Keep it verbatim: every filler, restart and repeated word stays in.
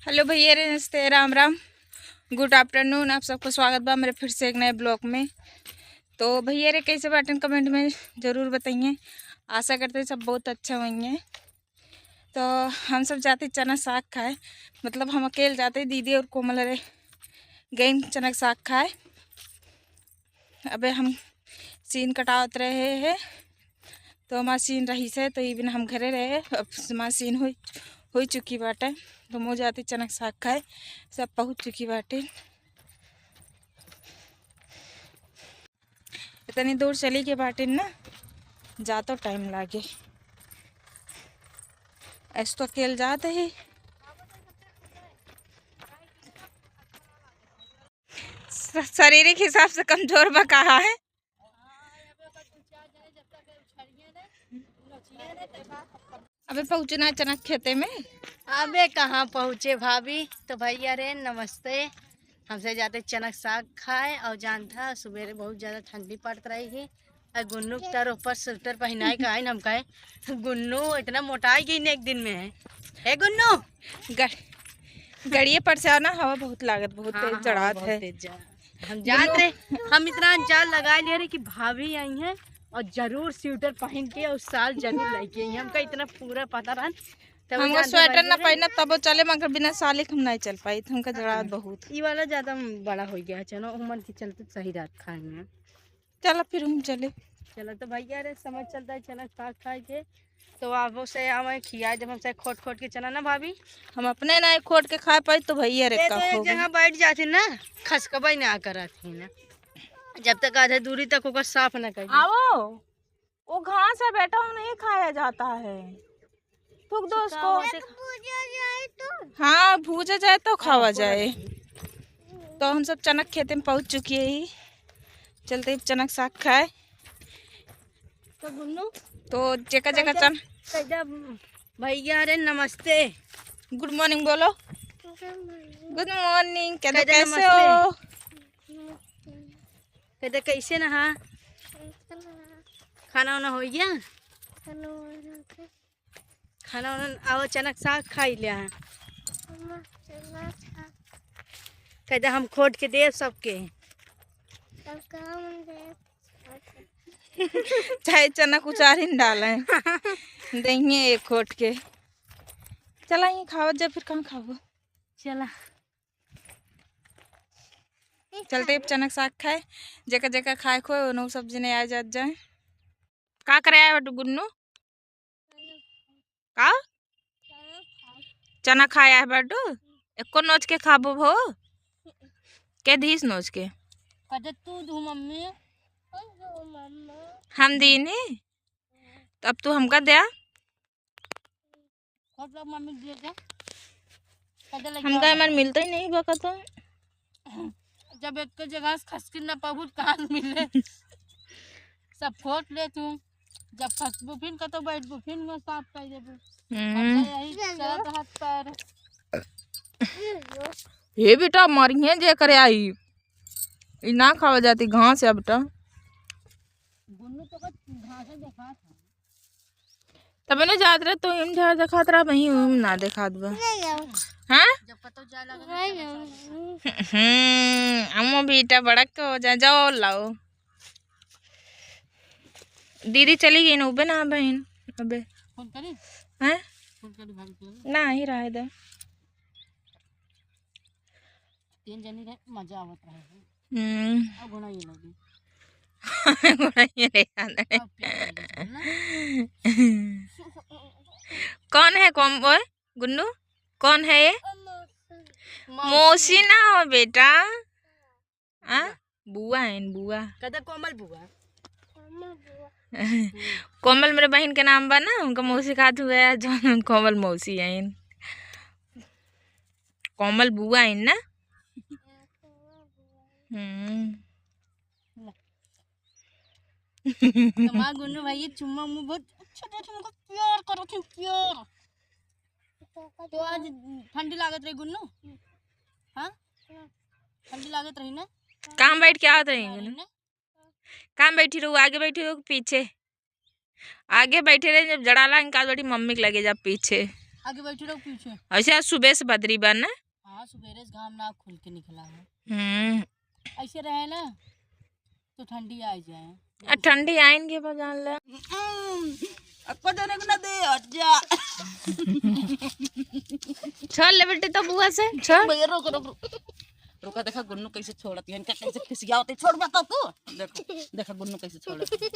हेलो भैया रे, नमस्ते, राम राम, गुड आफ्टरनून। आप सबको स्वागत बा मेरे फिर से एक नए ब्लॉग में। तो भैया रे, कैसे बाटन, कमेंट में ज़रूर बताइए। आशा करते हैं सब बहुत अच्छा होइहैं। तो हम सब जाते चना साग खाए, मतलब हम अकेले जाते, दीदी और कोमल रे गइन चना के साग खाए। अबे हम सीन कटावत रहे हैं, तो हमार सीन रहीस है, तो ई बिना हम घरे रहे। अब हमार सीन हो, हो चुकी बाटे, तो हम जाते चना के साग खाए, सब पहुँच चुकी बाटे। इतनी दूर चली के बाटे ना, जा तो टाइम लागे, ऐसे तो अकेले जाते ही। स-, शारीरिक हिसाब से कमजोर बा कहा है। अबे पहुँचना अचानक खेते में। अबे कहाँ पहुँचे भाभी। तो भैया रे नमस्ते, हमसे जाते चनक साग खाए और जानता सुबेरे बहुत ज्यादा ठंडी पड़त रही है। और गुन्नू के तार ऊपर स्वेटर पहनाए का आइन हम कहे, "गुन्नू इतना मोटाई गई ने एक दिन में है, हे गुन्नू?" गड़-, गड़िए पर से आना, हवा बहुत लागत, बहुत हाँ, तेज हाँ, चढ़ात बहुत है। तेज जा-, हम जात रहे, हम इतना अंदाज लगा लिए रहे कि भाभी आई हैं और जरूर स्वेटर पहन के और साल जरूर लेके आई हैं। हमका इतना पूरा पता रहन। तब हमको जानते स्वेटर ना पहनब तबो चले, मगर बिना साले के हम नहीं चल पाई, तो हमका जड़ात बहुत। ई वाला ज्यादा बड़ा हो गया है, चलो उमर के चलते सही रहत खाए में। चला फिर हम चले। चला तो भैया रे, समय चलता है चना साग खाए के, तो आप से आवे खिया जब हमसे खोट खोट के चना ना भाभी। हम अपने ना खोट के खाए पाई तो भैया रे ये का तो एक होगा। जगह बैठ जाती ना, खसकबई ना करत ही ना, जब तक आधे दूरी तक ओकर साफ ना कर। आओ, वो घास है बेटा, वो नहीं खाया जाता है। थूक दो उसको। हाँ, भूजा जाए तो खावा जाए। तो हम सब चनक खेते में पहुँच चुकी है ही। चलते ही चनक साग खाए। तो गुन्नू, तो जेका जेका कैसे, चन कैसे, भैया रे नमस्ते। गुड मॉर्निंग बोलो। गुड मॉर्निंग। कह दो, कैसे हो? कह दो, कैसे नहा? खाना वाना हो गया? खाना वाना, आओ चनक साग खाई ले। हम चना खा- कह दे, हम खोट के देब सबके। तब का हम देब? चाहे चनक उचारिन डाले, देंगे एक खोट के। चला, ये खावत जा, फिर कहाँ खाबो? चला। चलते अब चनक साग खाए, जेका जेका खाए खोए, ओनहु सब जने आ जात जाए। का करे आए बाटू गुन्नू? का? चना खाए आए बाटू? एको नोच के खाबो भो? के धीस नोच के? कदे तू दू मम्मी। हम दीनी? तब तू हमका द्या? सब लोग मम्मी दिए थे। कदे लगे हमका आओ। हमार मिलते ही नहीं बा कतो। जब एक के जगह से खसकी ना पाबू, कहाँ से मिले? सब खोट ले तू। जब खसबू फिन कतो बैठबू, फिन वो साफ कर देबू। हम्म। हमका यही चलत रहत पर। हे बेटा, मरिहे जे करे आई। ई ना खावा जाती घास है बेटा। गुन्नू तो बस घास है, देखात है। तबे न जात रहे, तो हिम झार देखात रहा, वहीं हिम ना देखात बा। नहीं आओ। हाँ? जब कतौ जाए लगे ना, नहीं चलो, आओ। चलो। हम्म, अम्मो बेटा बड़क के हो जाए, जाओ लाओ। दीदी चली गई ना, उबे ना बहन, अबे। फोन करी? हैं? फोन करी भाभी को? ना, ही रहे दे। तीन जनी रहे, मजा आवत रहे। हम्म। अब घुनाइए लगी। घुनाइए ले जाना रे। अब क्या करेंगे, चल ना? कौन है कौन, ओए, गुन्नू? कौन है ये? मौसी। मौसी ना हो बेटा। आ? बुआ है, बुआ। कहते कोमल बुआ। कोमल बुआ। कोमल मेरे बहन के नाम बा ना, उनका मौसी कहत हुए, जो कोमल मौसी है। कोमल बुआ है ना? हम्म। तो माँ गुन्नू भाई ये चुम्मा मुँह बहुत अच्छा देखे, हमको प्यार करो थे, प्यार। तो आज ठंडी लागत रही गुन्नू? हाँ? ठंडी लागत रही ना? काम बैठ के आवत रही गुन्नू? ना? काम बैठी रहू, आगे बैठी रहू कि पीछे? आगे बैठे रहे, जब जड़ा लाइन का बड़ी मम्मी के लगे जा पीछे। आगे बैठे रहो पीछे। ऐसे आज सुबह से बदरी बा ना। हाँ, सुबेरे से घाम ना खुल के निकला है। हम्म। ऐसे रहे ना तो ठंडी आ जाए। आ, ठंडी आइन के बजान ले। अक्का जाने को ना दे, हट जा। छोड़ ले बेटी तो बुआ से, छोड़। भैया, रुक, रुक, रुक। रुका, देखा गुन्नू कैसे छोड़ती है, इनका कैसे खिसियावती। छोड़ बेटा तू। देखा, देखा गुन्नू कैसे छोड़ती है।